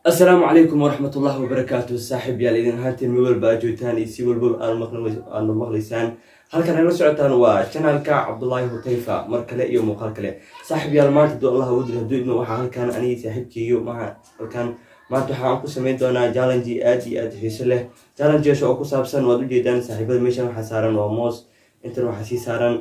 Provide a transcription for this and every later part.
Asalaamu calaykum waraxmatullahi wabarakaatu. Saaxiib yaal, idin ahaantiin meel walba aad joogtaan iyo si walba aadna maqlaysaan, halkan nagala socotaan waa channelka Cabdullaahi Hutayfa, mar kale iyo muuqaal kale. Saaxiib yaal, maanta duu Allah ugu dira hadduu idmo, waxaa halkan anigii saaxiibkeygo maha halkan maanta waxaan ku samayn doonaa challenge aad iyo aad xiiso leh, challengeas oo ku saabsan waad ujeedaan saaxiibada. Meeshan waxaa saaran waa moos, intan waxaa sii saaran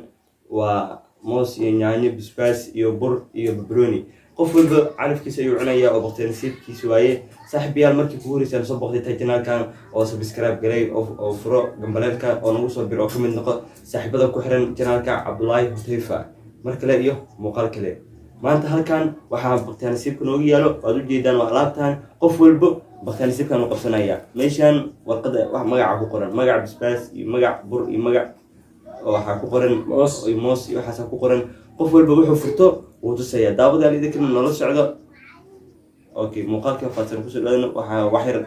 waa moos iyo yaanyo, bisbaas iyo bur iyo barbarooni. Qof walba calafkiisa ayuu cunayaa oo baqtay nasiibkiisa waaye. Saaxiib yaal, markii kugu horeysaan soo boqday tahay channelkan oo subscribe garay oo furo gambaleelka oo nagu soo biro oo ka mid noqo saaxiibada ku xiran channelka Cabdullaahi Hutayfa. Mar kale iyo muuqaal kale. Maanta halkan waxaa baktiyaa nasiibka noogu yaalo, waad ujeedaan, waa alaabtan. Qof walbo baktiyaa nasiibkan u qabsanaya. Meeshan warqada wax magaca ku qoran, magac bisbaas iyo magac bur iyo magac waxaa ku qoran Moos. iyo moos iyo waxaasaa ku qoran. Qof walba wuxuu furto wuu tusaya. Daawadaal idinkana nala socdo. Okay, muuqaalka faadsan kusoo dhawaadna. Waxaa wax yar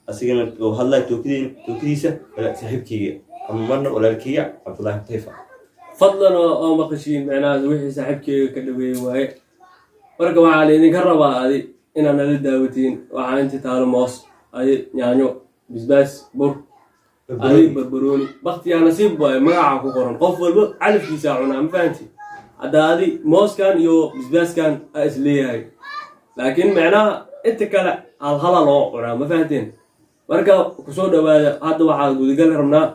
asigana oo hadlaya tookadeen tookadiisa saaxiibkeyga ama marna walaalkeyga Cabdullaahi Hutayfa. Fadlan oo maqashiin macnaha wixii saaxiibkeyga ka dhaweeyey waaye. Marka waxaa laydinka rabaa adi inaad nala daawatiin. Waxaa inta taalo moos, adi yaanyo, bisbaas, bur, adi barbarooni. Baktiyaa nasiib waaye, magaca ku qoran qof walba calafkiisaa cunaa, ma fahanti? Hadda adi mooskan iyo bisbaaskan aa is leeyahay, laakiin macnaha inta kale halhala loo cunaa, ma fahanteen? Marka kusoo dhawaada. Hadda waxaa gudagal rabnaa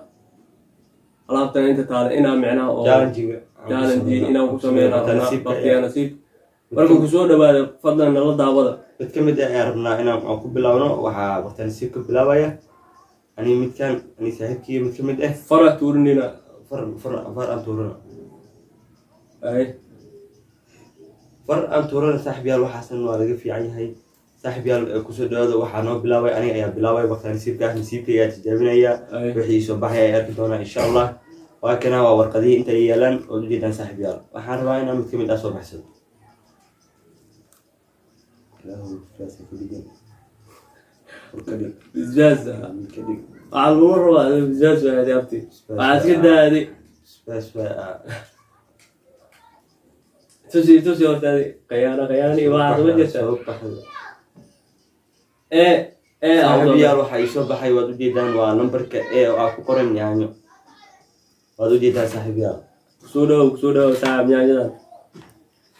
alaabtan inta taale inaa micnaha oo challenge-ga challenge inaan ku sameynaa rabnaa, baktiyaa nasiib. Marka kusoo dhawaada, fadlan nala daawada. Mid ka mid ah ayaan rabnaa inaan aan ku bilaabno. Waxaa baktiyaa nasiib ka bilaabaya ani midkan, ani saaxiibkeyga mid ka mid ah. Fara tuurinina. Far aan tuurano. Ay. Far aan tuurano, saaxiib yaal. Waxaasna waa laga fiican yahay, saaxiib yaal. Kusoo dhawaada. Waxaa noo bilaabay, aniga ayaa bilaabay baktiyaa nasiibka ah. Nasiibka ayaa tijaabinaya. Ay. Wixii soo baxay ay arki doonaa insha Allah. Waa kana, waa warqadihii inta ay yaalaan ood ujeedaan. Saaxiib yaal, waxaan rabaa inaan mid ka mid ah soo baxsado. Ilaahu bisbaaska ka dhigin. Bur ka dhig. Bisbaas. Mid ka dhig. Waxaa lagu rabaa adiga bisbaas waa adaabti, waxaa iska daadi. Bisbaas waa Tusi, tusi horta adi qayaano qayaano iyo waxaas ma jirta. Soo baxday. Ee ee. Saaxiib yaal, waxaa ii soo baxay, waad ujeedaan, waa nambarka e oo ah ku qoran yaanyo. Waad ujeedaan, saaxiib yaal. Kusoo dhawow, kusoo dhawow saaxib. Yaanyadan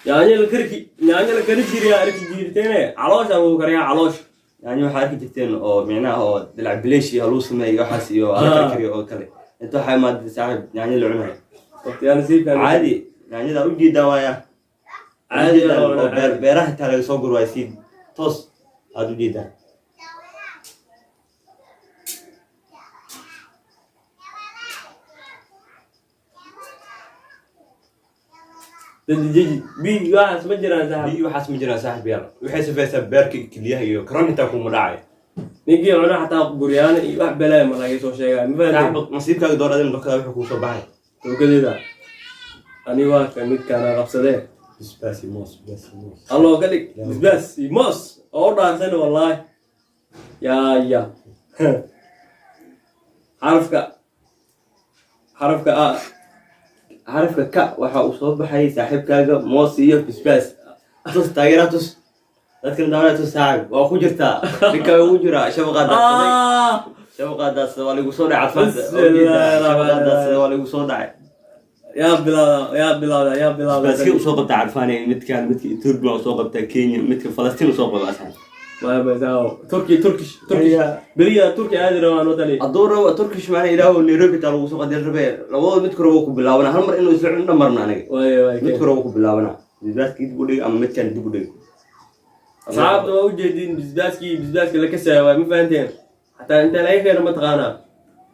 yaanyo la karki, yaanyo la kari jiriya arki jirteene, caloosha lagu kariyaa, caloosha. Yaanyo waxaa arki jirteen oo micnaha oo dilac bileesh iyo haluu sameeyo waxaas iyo hala karkariyo oo kale. Inta waxaa imaatay, saaxiib, yaanyo la cunayo. Waqtiyaa nasiibkan. Caadi yaanyada ujeedaan waaya. Caadi. Ujeedaan oo beeraha xitaa laga soo guro waaya, si toos aad ujeedaan. Jeji bi, waxaas ma jiraan, saaxib. Biyo waxaas ma jiraan, saaxiib yaal. Waxay safaysaa beerka, keliyaha iyo karoon xitaa kuma dhacay. Ninkii cuna xataa guryaana iyo wax balaaya ma laga soo sheegay, ma fahanteen? Saaxiib, nasiibkaaga door adin dokada wuxuu kuu soo baxay. Tookadeeda ani waa ka midkaana qabsadee. Bisbaas iyo moos, bisbaas iyo moos. Alloo ka dhig bisbaas iyo moos oo u dhaarsan wallaahi. Yaa ya, xarafka a. Xarafka ka waxa uu soo baxay saaxiibkaaga moos iyo bisbaas. Tus taageera, tus dadkan daawada, tus saaxiib. Waa ku jirtaa, ninka ugu jiraa shabaqaa daadsaday, shabaqaa daadsaday, waa lagu soo dhacay cadfanta. Bismillaahi Shabaqaa daadsaday, waa lagu soo dhacay. Yaa bilawda, yaa bilawda, yaa bilawda. Bisbaaskii usoo qabtaa Carfaane, midkan midka Ethiopia usoo qabtaa, Kenya, midka Falastiin usoo qabaa asxaab. Maya maya, Turki, Turkish, Turkish beriya, Turki aadi rabaan wadani. Hadduu rabo Turkish maana ilaahu Nairobi taa lagu soo qadin rabe. Labadooda midku rabo ku bilaabana hal mar inuu isla cuno dhamarna aniga. Waay waay. Midku rabo ku bilaabana, bisbaaskii dib u dhig ama midkan dib u dhig. Asxaabta waa ujeedin, bisbaaskii, bisbaaska la kasaya waay, ma fahanteen? Xataa inta laga keeno mataqaanaa,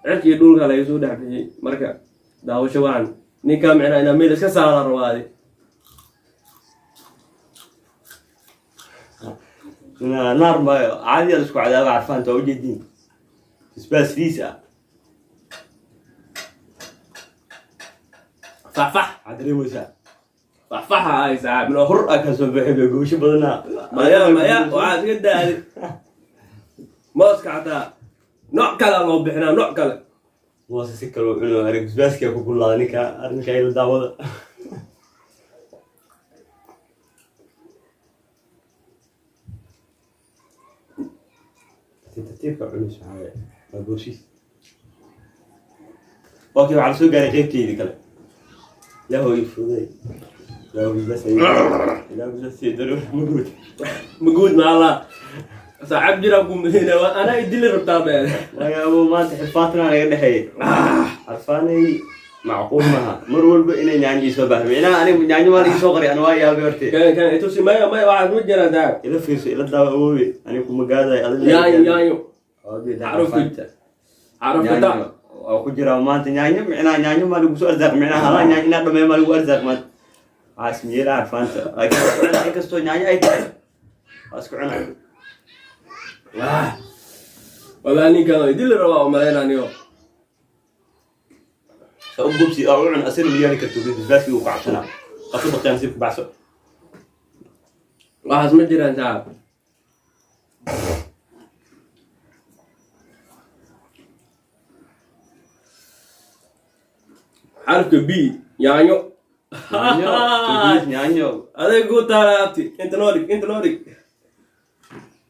cirka iyo dhulka laga soo dhex bixiyey. Marka daawasho wacan. Ninkaa micnaa inaa meel iska saara rabaa adi. Naar maayo, caadi la isku cadaaba. Carfaanta waa ujeediin, bisbaas riis ah. Faxfax. Waxaad dareemaysaa faxfaxa ay saaxiib no. Hur aa kaa soo baxay bay gubasho badanaa. Maya maya, waxaa iska daadi mooska, xataa nooc kale loo bixinaa, nooc kale. Moose si kale u cuno arag, bisbaaskiyaa ku kullaada ninka arrinka ila daawada. Tartiib tartiibka culus waxaa waa boosiis. Okay, waxaa la soo gaaray qeybteydii kale. Ilaahu ii fududay. Ilaahu bisbaas Ilaahu bisbaas daro maguud. Maguud maala saaxib jiraa ku maleyna, waa anaa idili rabtaa be. Waayo abow, maanta xirfaatna naga dhexeeyay. Xarfaanay macquul maaha mar walba inay nyaanyo ii soo baxdo. Micnaha aniga nyaanyo maa la ii soo qoray, ana waa yaabay horte. Kan kan itusi. Maya, maya, waxaad ma jiraan saaxib. Ila fiirso, ila daawa awoowe, aniga kuma gaadayo adiga. Yaanyo, yaanyo. Xarufka xarufka ta. Yaanyo waa ku jiraa maanta. Yaanyo micnaha yaanyo maa lagu soo arsaaq, micnaha halaa yaanyo inaa dhammeeyo maa lagu arsaaq maanta. Waxaa ismiyeela xarfaanta, laakiin inkastoo yaanyo ay tahay waa isku cunaa. Ah, walaa ninkan oo idili rabaa umalaynaniyo. Sa u gubsi oo u cun, asina ma yeeli karto, basbaaskii uu ku cabsanaa qaso baqtiyaan si ku baxso. Waxaas ma jiraan saaxib. Xarafka B, yaanyo. Yaanyo, yaanyo. Adeeg ku taala abti, inta noo dhig, inta noo dhig.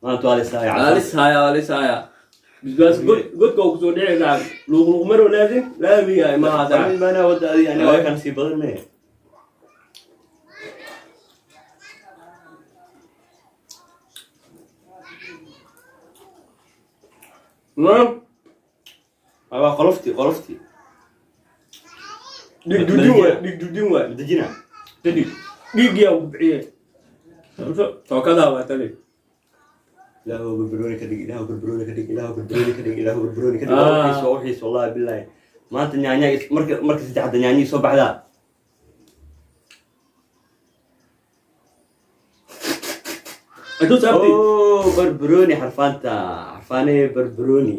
Maanta waa lisahaya. Waa lis haya, waa lis haya. Bisbaas god godka oo kusoo dhici saaxib, luuq luuq marow laasim laamiga maaha saaxib. Maana wadda adi aniga waa kan sii badan me. Waa qoloftii, qoloftii. Dhig dujin waay, dhig dujin waay. Dejina. Tadi dhiiggiyaa ku bixiyey tookadaa waa tadi. Ilaahu barbarooni ka dhig, Ilaahu barbarooni ka dhig, Ilaahu barbarooni ka dhig, Ilaahu barbarooni ka dhig. Waa uxiis, waa uxiis, wallahi billahi. Maanta nyaanya marka saddexda nyaanyihii soo baxdaa. Intuu saabti. Oh, barbarooni xarfaanta, xarfaanee barbarooni.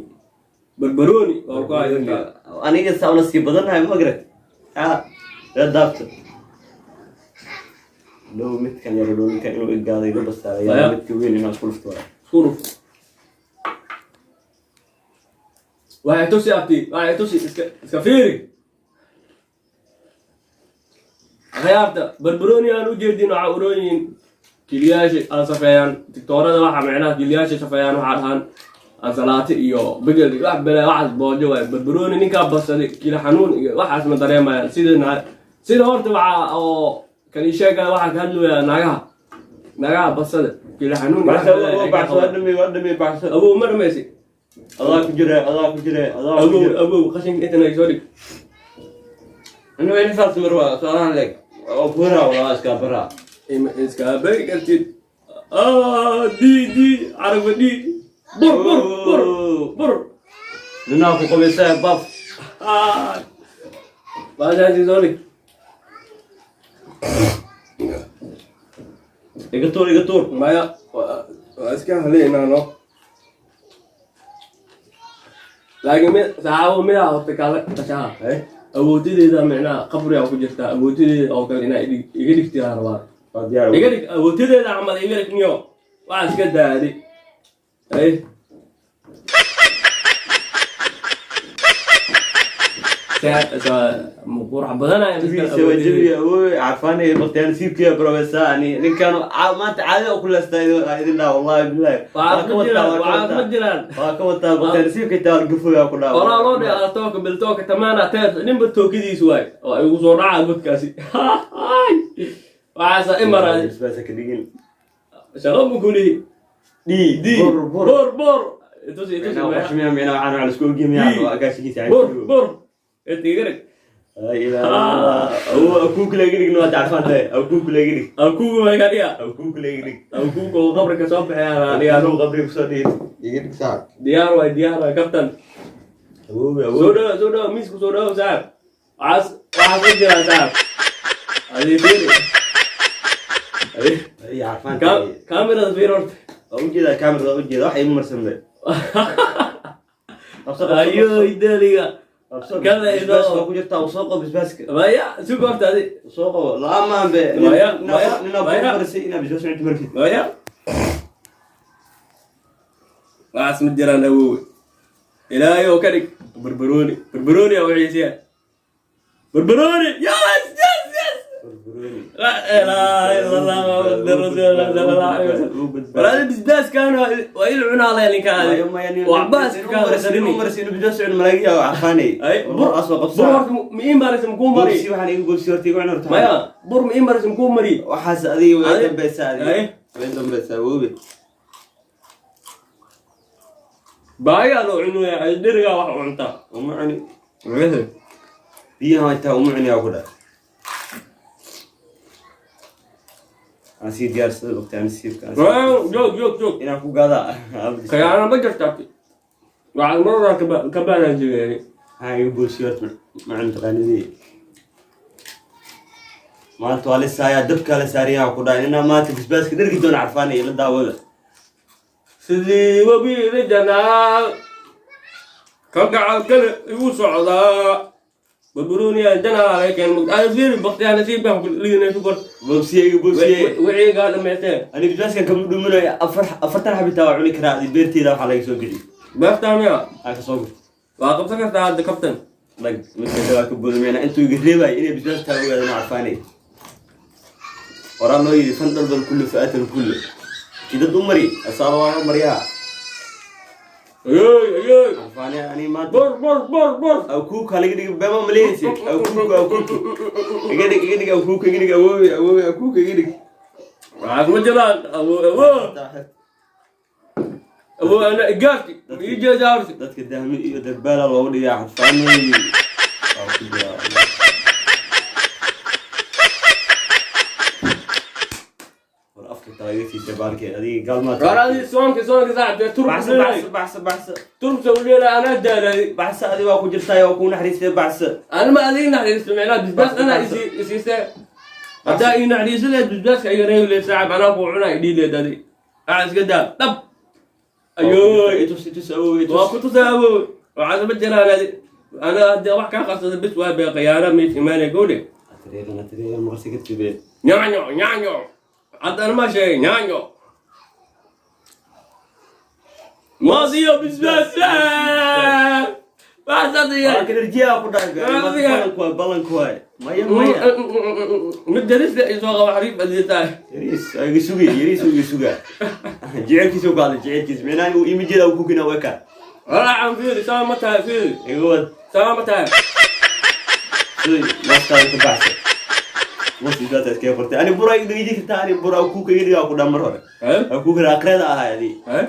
Barbarooni waa ku haysataa. Aniga saa una sii badannahay ma garat. Ah, reer daabta dhow midkan yaro dhow midkan inuu igaaday iga bastaaraya. Maya. Midka weyn inaan isku dhufto waay. Isku dhuf. Waxay tusi abti, waxay tusi, iska fiiri akhyaarta. Barbarooni aan u jeedin waxaa urooyin kiliyaasha aan safeeyaan tiktoorada, waxa micnaha kiliyaasha safeeyaan waxaa dhahaan ansalaati iyo begel iyo wax bele, waxaas boojo waay. Barbarooni ninkaa basaday kila xanuun iyo waxaas ma dareemayaan. Sida sida horta waxaa oo kali sheegaya, waxaa ka hadlaya naagaha, naagaha basada kila xanuun iyo wax Baxso. bele ay ka Baxso, waa qabaan. dhamey, waa dhamey, baxso. Awow, ma dhamaysi. Adaa ku jira, adaa ku jira, adaa ku Awow. jira. Awow, qashinka intana soo dhig. Anu weli saas mar waa su'aalahan leeg waa kuraa, waa iska baraa. Ima iska bari kartid. Ah, di di caraba di, bur bur bur bur. Ninaa ku qabaysaa baf. Ah, baashaasi soo dhig. Iga tuur, iga tuur. Maya, waa iska haleynaa no, laakiin mid saxaabo midaa horta kaala qashaha. Eh. Awoodadeeda micnaha qabrigaa ku jirtaa, awoodadeeda oo kale inaa iga dhigtiyaa rabaa. Waa diyaar. Iga dhig awoodadeeda camal, iga dhig niyo, waxaa iska daadi ay. Qurux badanaya midkan. Jabiisa waa jabiga awoowe carfaanay baqtiyaan siibkiya baroweysaa. Ani ninkan maanta caadi oo ku leestaa idin dhaa, wallahi billahi. Waxaad Waa ka ma wataa, jiraan waa ka waxaad ma wataa. jiraan. Waa ka wataa baqtiyaan siibka taa gafoya ku dhaa. Horaa loo dhigaa tooka biltooka tamaana teer, ninba tookadiisu waay oo igu soo dhacaa godkaasi, waxaasa imaraay. Basbaasa ka dhigin. Shaqo ma kulihi. Dhii. Di. Bur bur. Bur bur, itusi itusi. Micnaha qashmiya, micnaha waxaan waa la isku ogyahay, Dii. waa agaashigiisa. Bur bur inta iga dhig. Akuu kule iga dhigno, waad carfaan tahay, akuu kule iga dhig. Akuugu may ka dhiga. Akuu kule iga dhig. Akuugu oo qabriga soo baxaya dhigaa. Anuu qabriga kusoo dhigin, iga dhig saac. Diyaar waay, diyaar waay kaftan. Awoowe. Soo Awoowe. dhawa, soo dhawa, miisku soo dhawa saaxib. Waxaas ma jiraan saaxib, adii fiiri. Ay, carfaan tahay. Kaamirada fiiri horta. Waa ujeedaa kaamirada, waa ujeedaa, wax iima marsan be. Qabso, qabso. Ayo. Qabso. Idaliga. Qabso. Kala Basbaaska idoo. waa ku jirtaa, u soo qabo basbaaska. Maya, sug horta adi. U soo qabo la'aan maahan be. Maya, maya, ninaa maya. ku marisay inaa basbaas cunto martid. Maya, waxaas ma jiraan awowe. Ilaahay oo ka dhig barbarooni, barbarooni aa wixiisiya, barbarooni, yes yes yes. Laa ilaaha illa Allah, Muhammadur rasuulullah sallallahu alayhi wasallam. Walaal, bisbaaskan waa il cunaa leh ninkaan. Waxba iska Inuu marsi inuu bisbaas cuno malaga yaabo, Carfaaney. Ay, bur asoo bur qabsaa. Horta ma ii maraysa, makuu mari? Goobsi waxaan iga goobsi horta, iga cun horta. Maya, bur ma ii maraysa, makuu mari? Waxaas adiga way dambeysaa, adiga way dambeysaa, woobe. Baayaa loo cunuya, ay dherigaa wax u cuntaa. Uma cuni biyaha intaa, uma cuni aa ku dhac. Aan sii diyaarsada waqti aan siibka aan sii- Joog, joog, joog. Inaan ku gaadaa. Khiyaano ma jirta. Waxaad mar ka baanaan jiray. Maxaa iga goobsi horta? Macun taqaanidii maanta waa la saayaa, dabkaa la saariyaa ku dhac. Inaa maanta bisbaaska dhergi doona, Carfaanay, la daawada. Sidii webiida janaal kalgacal kale igu socdaa, barbarooniya janaal keen ay fiiri baktiyaa nasiibkan ku liinay ku kor. Boobsiye, iga boobsiye. Wiciigaa dhamaysteen. Ani bisbaaskan kama dhuminayo. Afar afartan xabitaa waa cuni karaa. Adi beerteyda waxaa laga soo bixi. Beertaa miya? Aa ka soo gurta. Waa qabsan kartaa hadda, kabtan. Lag midka waa ka boodameyna intuu iga reebayo inay bisbaas taa ogaada ma Carfaanay. Horaa loo yidhi fan dhalbal kullu fa'atan kullu kidad u mari asaaba waa mariyaa. Ayoy, ayoy. Carfaanay, ani maanta Bor, bor, bor, bor. Awkuuka laga dhig bema maleysi. Awkuuka, awkuuka iga dhig, iga dhig, awkuuka iga dhig. Awoowe, awoowe, awkuuka iga dhig. Waxaas ma jiraan, awo, awo, awo, ana igaarti ii jeedaa horta. Dadka dahmi iyo darbaala loogu dhigaa, Carfaanay, waa ku jiraa. War afka taa iga siisay baalkee, adiga gaalmaa. War soonka, soonka saaxib turub. Baxsa, baxsa, baxsa, baxsa. Turubta u leela anaa daalay. Baxsa, adiga waa ku jirtaa oo kuu naxariistay, baxsa. Ana ma adiga naxariisto micnaha bisbaas anaa isi isiisee. Haddaa ii naxariiso leed, bisbaaska iga reebi leed saaxib, anaa kuu cunaa idhii leed. Adi aa iska daa dhab, ayoy. Itus, itus, awow, itus. Waa ku tusaa, awow. Waxaas ma jiraan. Adi ana haddii wax kaa qarsada bis waa bee khiyaana meys imaanay gowdhe. Atreegan, atreegan, maqarsi ka tibee. Nyaanyo, nyaanyo, hadda ana maa sheegay nyaanyo, moos iyo bisbaas waxaas adiga. Waa kan ku dhahay. Adiga. Balanku waay, balanku waay. Maya, maya. Mid jarista isoo qaba, xariif adii tahay. Yariis waa iga sugay, yariis waa iga sugaa. Jecelkiisa ku hadlay, jecelkiisa micnaha uu ima jeeda uu ku kina weka. Walaa fiiri, saa ma tahay, fiiri. Iga wad. Saa ma tahay. Suy naftaada ka baxsa. Moos ibaata iskaga qortay. Ani bura iga dhigi kartaa, ani bura kuuka iga dhigaa ku dhaa mar hore. Eh? Kuuka aqreeda ahay adi. Eh?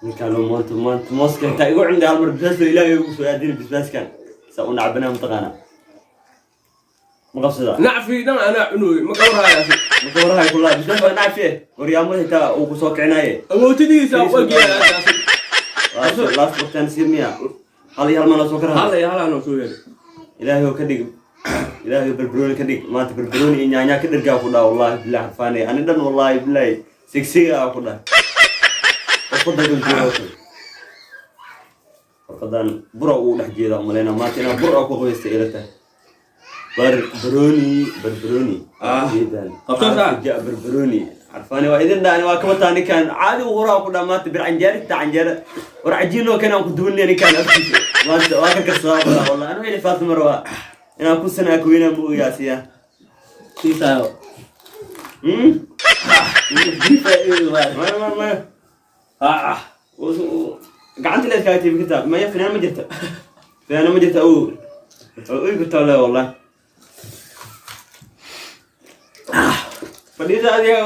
Ninkaan maanta, maanta mooska intaa igu cunday hal mar bisbaaska Ilaahay ugu soo aadin. Bisbaaskan saa u nacbanaa mataqaanaa, ma qabsadaa? Nacfi dhan anaa cunooy, ma ka warhayaasi. Marka warahay kulaa bisbaas waa nacfiye, waryaamada xitaa uu ku soo kicinaye. Awootadiisa u egyahay. Last waqtiaan sii miya, hal iyo hal mana soo kara. Hal iyo hal anoo soo yeelay. Ilaahay oo ka dhig, Ilaahay oo barbarooni ka dhig. Maanta barbarooni iyo nyaanyaa ka dhergaa ku dhaa. Wallahi billahi, Carfaanay, ani dhan wallahi billahi sigsiga aa ku dhah. Warqadan kan jooga oo kale, warqadan bura uu dhex jeeda umaleynaa maanta inaa bur aa ku qabaystay ila tahay. Barbarooni, barbarooni. Ah. Jeedaan. Qabso saa. Ja, barbarooni, Carfaani, waa idin dhaani, waa ka wataa ninkan caadi u huraa ku dhaa. Maanta bir canjeerita, canjeera war cajiinoo kan aan ku duwanay ninkan afkiisa maanta waa ka karsadaa ku dhaa. Wallahi anu xili Faatima rabaa inaan ku sanaa kuweynaa ma ogaasiya. Siisaayo. Hmm. Faa'iido waay. Maya, maya, maya. Ah. Gacanta la iskaga tiibi kartaa. Maya, finaan ma jirta, finaano ma jirta. Ow, oy kartaa le wallahi. Fadhiisa adiga.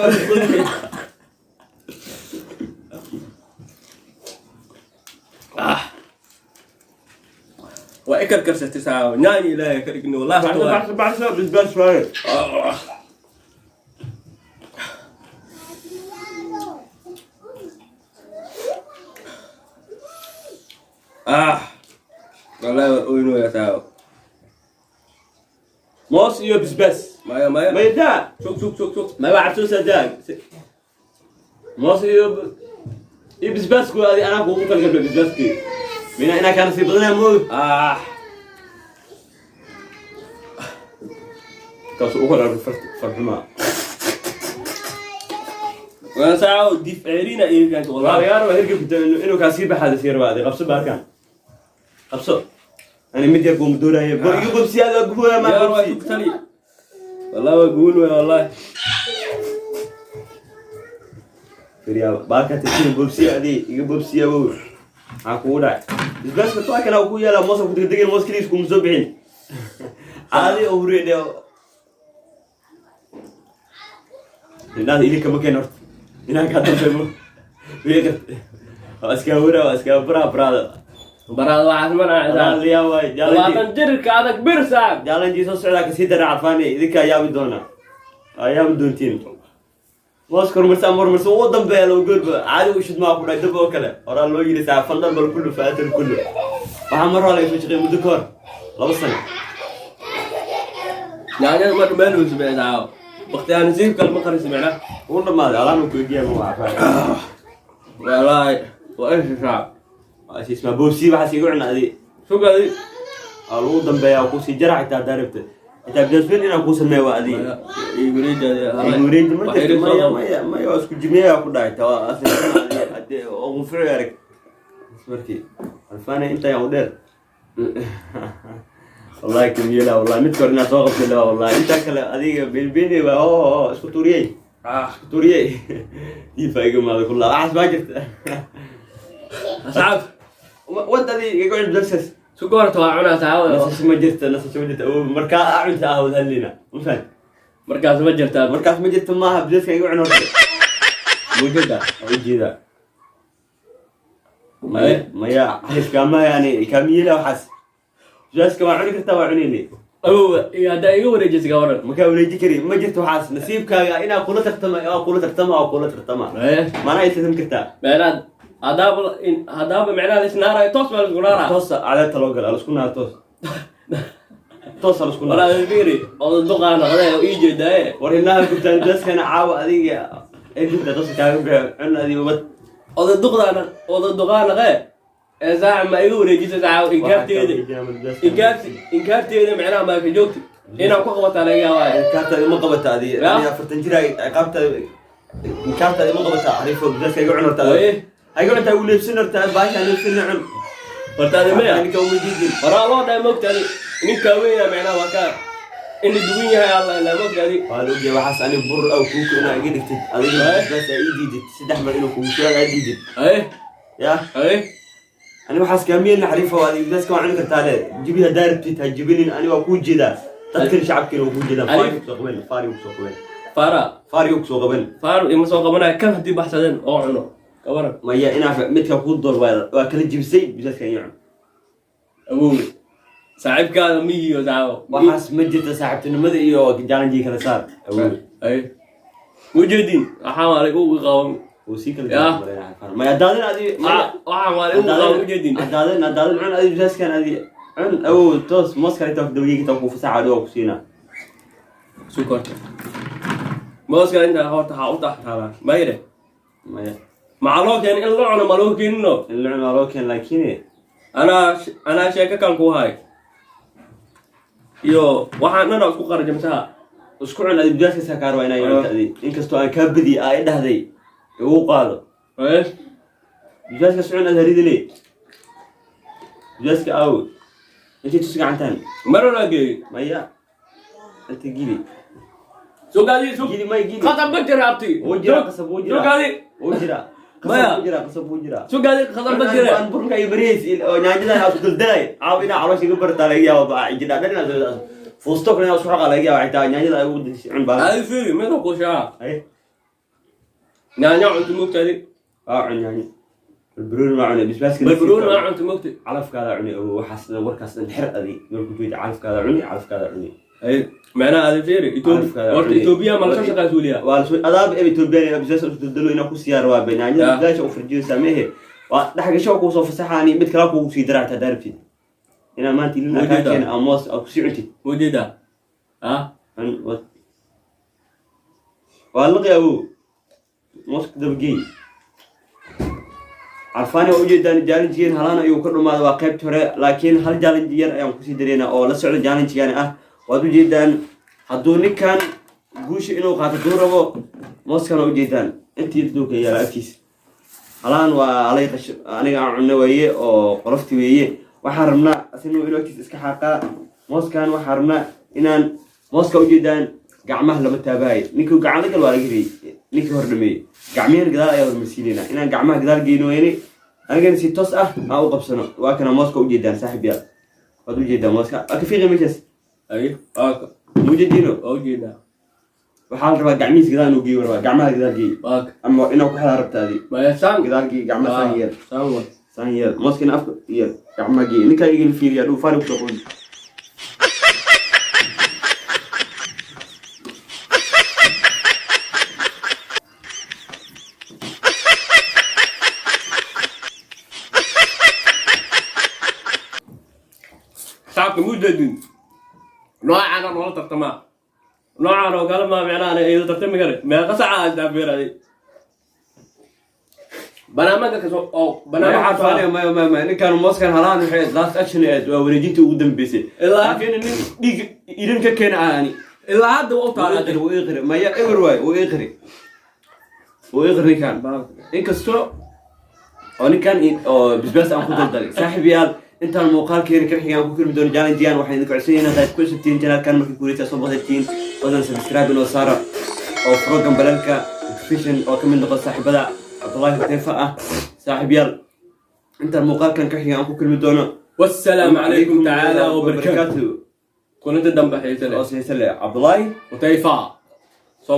Ah, waa i karkarsatay saayo, nyaanyo Ilaahay ka dhigni wallahi. Baxso, baxso, baxso, bisbaas waaye. Ah. Ah, wallahi waa oynooya saayo. Moos iyo bisbaas. Maya, maya. Maya, daa. Sug, sug, sug, sug. Maya, waa cabsoosa, daa. Moos iyo bisbaasku adi anaa kuugu talgalbay bisbaaskii mina inaa kaana sii badanaa moog. Ah. Kaasuu ugu hor farxumaa. Waan saayo dif ceerina iiganka waa wallahi. Laga rabaa hergebka inuu kaa sii baxaa lasii rabaa. Adi qabso baarkan. Qabso. Ani mid yar kuuma dooraaye. Bor iga bobsiya, adaa gubooya maa. Yaar waa Bobsi. Sugtali wallahi, waa guul wey wallahi. Firiyaa baalka tashin bobsiya, adii iga bobsiya wow. Maxaa kugu dhacay? Bisbaaska toa kana ku yaala, moosa ku degdegin, moos keligiis kuma soo bixin. Caadi oo huriyay dheo. Indhaha idinka ma keen horta. Inaan kaa dambe mo. Wiiqat. Waa iska wara, waa iska baraa baraada. Baraada waxaas mana. Alaaliyaa waay. 20 jirka adag bir saaxib. Jaalanjii soo socdaa kasii dara carfaane, idinkaa yaabi doona. Waa yaabi doontiin. Mooska horumarsan ama horumarsan ugu dambeeya loo goorba caadi u shidmaa ku dhaay dab oo kale. Horaa loo yidhi saa fandhan bal kullu faatan kullu. Waxaa mar hore laga soo shaqeeyay muddo ka hor 2 sano. Yaanyada ma dhammaanayso bee saaxib, waqti aan nasiib kale ma qarisi macnaha. Uu dhamaaday alaan ku eegaya ma waa carfaan. Wallahi waa isha saaxib. Waa ismaa boobsii waxaas iga cuna adi. Sugadi. Waa lagu dambeeyaa, kuu sii jara xitaa haddaa rabta. Xitaa bidaasbeen inaan kuu sameeyo waa adi. Wareeji ma jirto, maya maya maya, waa isku jimeeyaa ku dhahay taa waa asal hadee oo qunfuci arag. Markii alfaana inta ayaan u dheer. Wallahi kamiyela, wallahi mid kor inaad soo qabtay laba, wallahi inta kale adiga beenbeeni waa oo isku tuuriyey. Isku tuuriyey. Diifa iga maada kullaa waxaas baa jirta. Asxaab. Wadadii iga cun bidaaskas. Suga horta waa cunaa saaxib. Nasasho ma jirta, nasasho ma jirta. Awow markaa aa cunta ah wada hadlayna. Ma fahan? Markaas ma jirtaa. Markaas ma jirta maaha, bidaska iga cun horta. Mujada. Waa ujeedaa. Maya maya, xariifkaama yani kaamiyela waxaas. Bidaska waa cuni kartaa, waa cunayne. Awow iyo haddaa iga wareejisa ka waran? Makaa wareeji kari, ma jirto waxaas. Nasiibkaaga inaa kula tartama, waa kula tartama, waa kula tartama. Maanaa ay tartami kartaa. Macnaha haddaaba macnaha la isnaarayo, toos baa laisku naaraa. Toosa cadaabta loo gala, lasku naar toos. Toos lasku naar. Walaa fiiri oda duqaa noqday oo ii jeedaaye. War indhaha gubtaan bidaskana caawa adiga ay gubtaa toosa kaaga bixi, cun adiga wad. Oda duqdaana oda duqaa noqee ee saaxib, ma iga wareejisa saaxib? Inkaarteeda inkaarteeda macnaha maa ka joogti inaan ku qabataa laga yaabaa. Inkaartaada ima qabata adi. Ya? Aniga 40 jir ay ciqaabtaada inkaartaada ima qabata xariifo, bidaska iga cun horta. Aye. Ha iga cuntaa, ugu leebsan horta, baashaan leebsan cun. Horta adi maya. Ninka uma diidin. Horaa loo dhahay mogta adi ninkaa weynaa macnaha waa kaa in la duwan yahay alla ilaa mogta adi. Waa la ogyahay waxaas, ani bur aw kuuku inaa iga dhigtid adiga. Aye. Bisbaas aa ii diidid saddex mar inuu kugu soo aa diidid. Aye. Ya. Aye. Ani waxaas kaamiyelna xariifo, adiga bisbaaska waa cuni kartaa le. Jibi haddaa rabtid ha jibinin, ani waa kuu jeedaa, dadkan shacabkiina waa kuu jeedaa. Ani- Faari kusoo qaban, faari kusoo qaban. Faara. Faari kusoo qaban. Faaru ima soo qabanaya kan haddii baxsadeen oo cuno ka waran? Maya, inaa midka kuu door waa kala jibisay, bisbaaskan iyo cun. Awow saaxiibkaada miyiyo saaxibo. Waxaas ma jirta, saaxiibtinimada iyo jaalanjii kala saar awow. Ay mujeedin waxaan waa lagu qaban. Wuu sii kala Ya. jibisay. Maya daadin adi maya. Waxaan waa lagu qaban mujeedin. Daadin daadin, cun adi bisbaaskan, adi cun awow, toos moos kale intaa dawgiga intaa kuu fasaxa adi waa ku siinaa. Sukorta mooska intaa horta waxaa u tax taalaa mayre. Maya. Maxaa loo keenay in la cuno? Ma loo keenino? In la cuno waa loo keen, laakiin Anaa sheeko kale kuu hay iyo waxaan dhan isku qarajamsaha. Isku cun adi bisbaaskaas kaa rabaa inaa cunto adi, inkastoo aan kaa badiy aa i dhahday igu qaado. Bisbaaskaas cun adi, haridine bisbaaska aawo intay tus gacantaan. Marona geey. Maya, inta gili. Sugaadi sug. Gili may gili. Qasab ma jira abti. Wuu jiraa, qasab wuu jiraa. Sugaadi. Wuu jiraa. Maya. Qasab wuu jiraa, qasab wuu jiraa. Sugaadi, qasab ma jira. Aan burka iyo bariis oo nyaanyadan aad ku daldalay caaw inaa caloosha iga bartaa laga yaabo baa jidha dhan inaad fuusto kale inaad isku xaqa laga yaabo, xitaa nyaanyada ay ugu dishay cun baa. Adi fiiri mida ku shaa. Ay. Nyaanyo cunto mogtaadi. Waa cun yaanyo, barbarooni waa cunay, bisbaaska. Barbarooni waa cunto mogta. Calafkaada cunay oo waxaas dhan warkaas dhan xer adi markuu jooji, calafkaada cuni, calafkaada cuni. Ay macnaha adi fiiri Calafkaada horta cuni. Etoobiya ma lasoo shaqaa suuliya. Waa lasoo adaab ee Ethiopian bisbaas usoo daldalo inaa ku siyaar waa bay nyaanyada. Ya. Bisbaasha u farjiyeysaa mehe, waa dhexgasho kuu soo fasaxaani, mid kala kugu sii daraa xitaa daarabtid inaa maanta ilina kaa Ujeedaa. keena ama moos aad kusii cuntid. Ujeeda ah. Cun wad, waa liqi awow, mooska dabagey carfaani. Waa ujeedaan challenge-geen halaan ayuu ka dhumaaday, waa qaybta hore, laakiin hal challenge yar ayaan kusii dareynaa oo la socda challenge-gaani ah. Waad ujeedaan hadduu ninkan guusha inuu qaato duu rabo, mooskan waa ujeedaan intii dhulka yaala agtiisa halaan waa alay qash aniga aan cunno weeye oo qolofti weeye. Waxaan rabnaa asina inuu agtiisa iska xaaqaa mooskan. Waxaan rabnaa inaan mooska, ujeedaan, gacmaha lama taabahay. Ninkii gacan la gal waa laga hiriyey. Ninkii hor dhameeyey gacmihiin gadaal ayaa hormarsiinaynaa. Inaan gacmaha gadaal geyno weyne, anigana si toos ah aan u qabsano. Waa kana mooska, ujeedaan saaxiib yaal, waad ujeedaa mooska, waa ka fiiqi meeshaas. Ay, waa ka. Mujeediino? Waa ujeedaa. Waxaa la rabaa gacmihiis gadaal inuu geeyo, rabaa gacmaha gadaal geey. Waa ka. Ama inaa ku xelaa rabta adi? Maya, saan. Gadaal geey gacmaha, saan yeel. Saan wa. Saan yeel, mooskina afka yeel, gacmaha geey. Ninkaa igala fiiriya dhuu faari kusoo qoy. Saabka mujeedin, noocaana noola tartamaa, noocaan oo kale maa micnaha ana ila tartami kare. Meeqa saca isdaafeeraday banaamijka kasoo oo banaamijka. Maya, maya, maya, maya, ninkaan mooskan halaan waxay last action ahayd, waa wareejintii ugu dambeysay. Laakiin nin dhiig irin ka keena aani. Ilaa hadda waa u taalaa. Wuu iqri, maya, ewer waay, wuu iqri, wuu iqri ninkaan, inkastoo oo ninkan oo bisbaas aan ku daldalay. Saaxiib yaal, intaan muuqaalkeena kan xigaan ku kulmi doono challenge-gan, waxaan idinku codsanayna haddaad ku cusubtihiin channelkan, markii kuureysa soo baqdatiin, badan subscribe inoo saara oo furo gambalalka notification oo ka mid noqo saaxiibada Cabdullaahi Huteefa ah. Saaxiib yaal, intaan muuqaalkan ka xigaan ku kulmi doono, والسلام عليكم تعالى وبركاته. Kulanti dambe xiise leh. Oo xiise leh, Cabdullaahi Hutayfa soo.